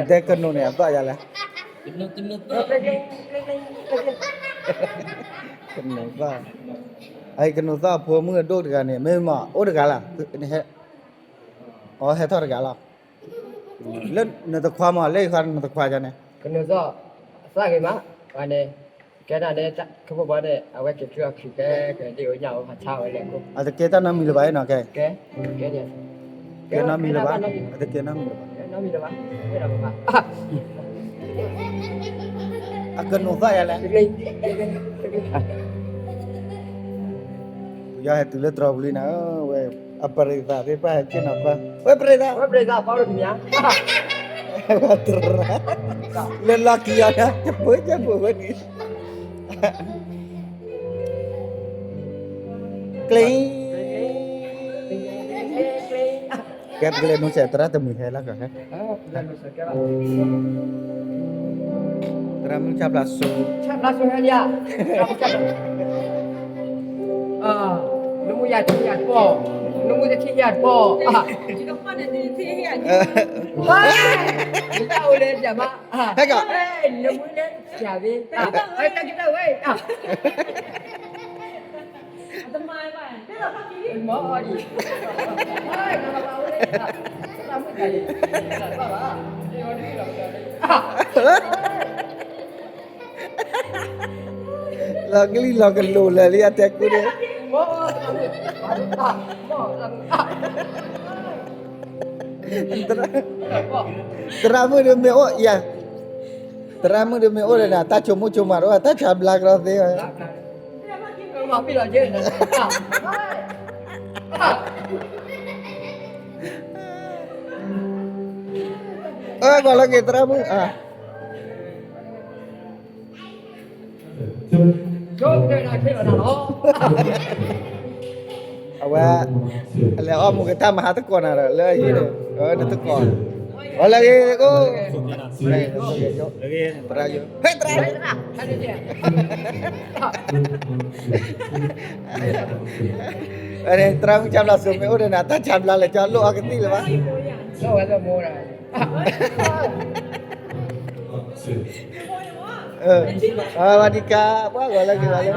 တဲကနိးန့ၣ်အသီၣ်ယၤလဲၣ်, ကနိးသီၣ်, အကနိးသီၣ်အဖိမုၣ်အဒိၣ်တဂၤန့ၣ် မ့ၢ်မး အိၣ်တဂၤလၢ်, အဟဲထီၣ်တဂၤလီၤ, လၢနတခွါမး လၢယခွါနတခွါန့ၣ် ကနိးသီၣ်, အသၣ်ဂ့ၤမး, ဝဲန့ၣ် ကဲဒၣ်န့ၣ် ခီဖျိဘၣ်န့ၣ် အဝဲက့ၤချုးအီၤခုးခဲ ကဒ်အညၣ်ဝဲဖးဆါဝဲလဲၣ်ကိး, အတကဲတၢ်နီတမံၤလၢၤဘၣ်နီၤ, ကဲ, ကဲနီတမံၤလၢၤဘၣ်, အတကဲနီတမံၤလၢၤဘၣ်, အကနိးသီၣ်ယၤလဲၣ်, ယဟဲတုၤလၢတြီၤပူၤလံနၤ, ဝဲ အပရံးသးသ့ၣ်တဖၣ်ဟဲက့ၤနီၤကွၢ်, ဝဲပရံးသး, ဝဲပရံးသးပှၤတမံၤ, လၢလီၢ်ခံအီၤန့ၣ် တပၢၢ်ကဲပၢၢ်ဝဲန့ၣ်, ကျ့, ကဲပကလဲၤနိးစဲးသရၣ်တမုာ်ဟဲလၢကဟဲ သရၣ်မုၣ်ဆၣ်ဖျါစိ, ဆၣ်ဖျါစိဟဲလံဧါ, နမုၢ်ယၤထံယၤတပီၢ်, နမုၢ်တထံယၤတပီၢ်, နတၢ်အိၣ်လၢယၤမး, ဟဲကီး, နမုၢ်လၢယၤဝဲ, တၢ်ကတၢၢ်ဝဲ လီၤကလံၣ်လီၤကလိၤလၢာ်လံအတဲကူန့ၣ်, သရၣ်မုၣ်ဒုးမ့ၢ်အိၣ်ယၤ, သရၣ်မုၣ်ဒုးမ့ၢ်အိၣ်ဒီးနၤ တၢ်ဆိကမိၣ်ဆိကမးဒီး တၢ်ဆါဘျါကရီသ့ဝဲ အၢ ကွၢ်လၢက့ၤသရၣ်မုၣ်, အဝဲ အလဲၤအီၣ်မူကတၢ်မဟါတကိးနၤဒီး လၢအဟံၣ်န့ၣ် နတကိး, အီၣ်လၢဂ့ၤကိး, သရၣ်ယိၤ, ဟဲသရၣ် သရၣ်မုၣ်ဆါဘျါစိၤမ့ၢ်အိၣ်ဒီးနၤ တၢ်ဆါဘျါလဲၤကၠီလိၣ်အီကသံၣ်လၢၤဘၣ်, ဝဲဒံကါ ပှၤဂီၤလၢဂ့ၤဂီၤလၢ,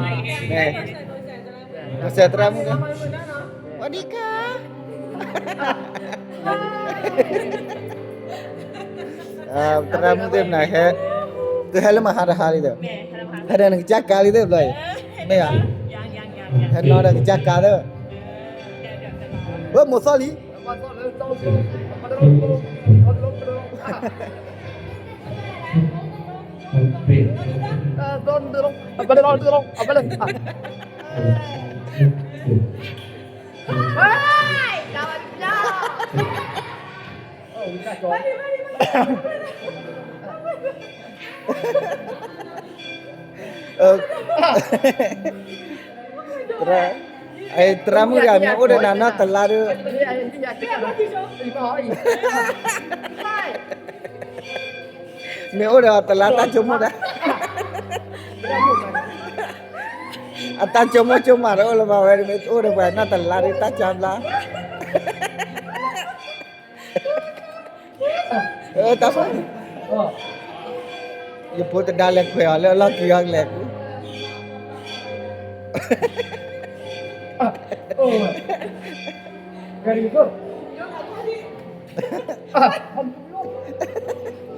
ကစဲးသရၣ်မုၣ်, ဝဲဒံကါ သရၣ်မုၣ်သ့ၣ်မနၤဟဲ, ကဟဲလၢမဟါတဟါလံဒီး, ဟဲဒီးနကစၢ်ကါလံသ့ၣ်ဘျီအံၤ, မ့ၢ်ဧါ, ဟဲနီၤဒီးကစၢ်ကါသ့ၣ်, ဝဲမိၢ်သီၣ်လံ သရၣ်မုၣ်တဂၤ မ့ၢ်အိၣ်ဒီးနၤနီၢ်တလါဒီး, မ့ၢ်အိၣ်ဒီးတလါတၢ်ဆိကမိၣ်ဒီး, အတၢ်ဆိကမိၣ်ဆိကမးတအိၣ်လၢၤဘၣ်ဝဲ, မ့ၢ်အိၣ်ဒီးပှၤနီၢ်တလါဒီး တၢ်ဆါဘျါ တၢ်ဖး, ယဖိတဒါလဲၤခွဲးအီၤလၢအလီၢ်ခံအီၤကလဲၤကူ, ကလီကလီ,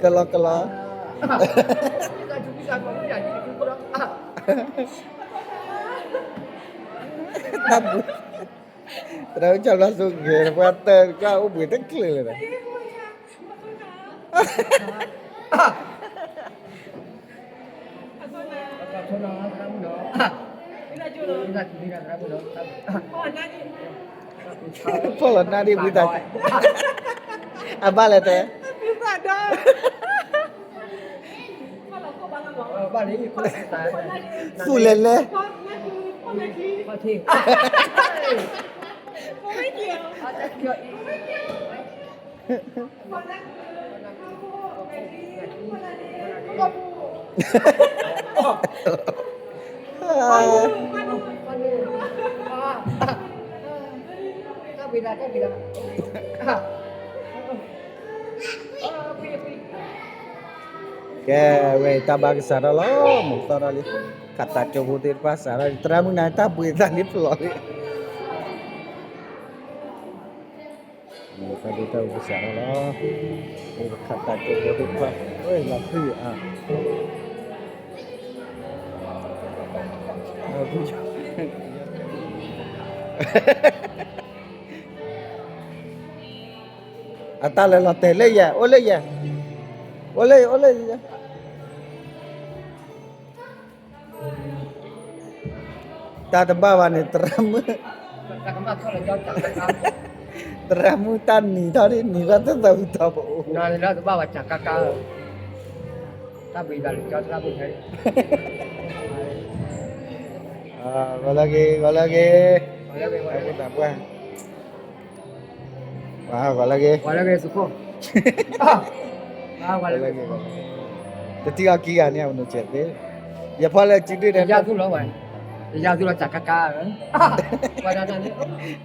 တၢ်ဘှံး, သရၣ်မုၣ်ဆါဘျါစိၤဂ့ၤ ပှၤတၢ်ကအိၣ်ဘှံးတချုးလၢၤဒီး ဖီၣ်လီၤနၢ်ဒံးဝံသးစူၤ, အဘၣ်လဲၣ်တဲ, သူၣ်လဲၤလဲၤ တၢ်ဘှံး ကဲ, ဝဲအံၤတၢ်ဘါကစးထီၣ်လီၤ, မိၢ်သီၣ်ထီၣ်လံ, ခးတၢ်ကၠိဖိသ့ၣ်တဖၣ်စးထီၣ်, သရၣ်မုၣ်နၤတၢ်ဘှံးသးလံဖျိးလံ, မိၢ်သီၣ်ဒ်တၢ်အိၣ်ကစးထီၣ်လီၤ, ခးတၢ်ကၠိဖိသ့ၣ်တဖၣ်, ဝဲလီၤဖုၣ်အါ အတၢ်လဲၤလီၤတဲာ်လၢယဲၢ်, အိၣ်လၢယဲၢ်, အိၣ်လၢယဲၢ်, အိၣ်လၢယဲၢ်, တၢ်တဘၣ်ဘၣ်န့ၣ် သရၣ်မုၣ်, သရၣ်မုၣ်တၢ်နံၤထီၣ်ဒ်နံၤဘၣ်တသးဝံၤထီၣ်ပအိၣ်, တၢ်ဘှံးသးလံကၠီသရၣ်မုၣ်ဖဲ ဂီၤလၢဂ့ၤ, ဂီၤလၢဂ့ၤ, တၢ်ဘှံးသးပှၢ် ဂီၤလၢဂ့ၤ, ဂီၤလၢဂ့ၤ, တထံၣ်အီၤခံဂၤန့ၣ် အဝဲနုာ်စဲးသ့, ယဖီလၢစုဒုၣ်န့ၣ်, ယသူၣ်လီၤဝဲ, ယသူၣ်လီၤစးကါကါ,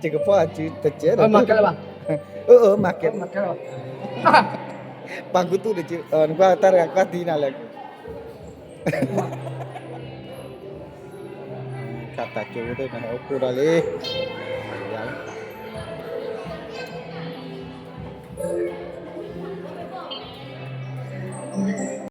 ယကဖီအစုတစဲးဒီး, အၢ အၢ မၤကဲလၢၤဘၣ်, အၢ အၢ မၤကဲ, ပှၤကူသူၣ်တစု, နကွၢ်တၢ်တဂၤကွၢ်သံနၤလဲၣ် ခးတၢ်ကၠိဖိသ့ၣ်တဖၣ်ဟဲအိၣ်ဖှိၣ်ဒီးလံ, ယၤလီၤ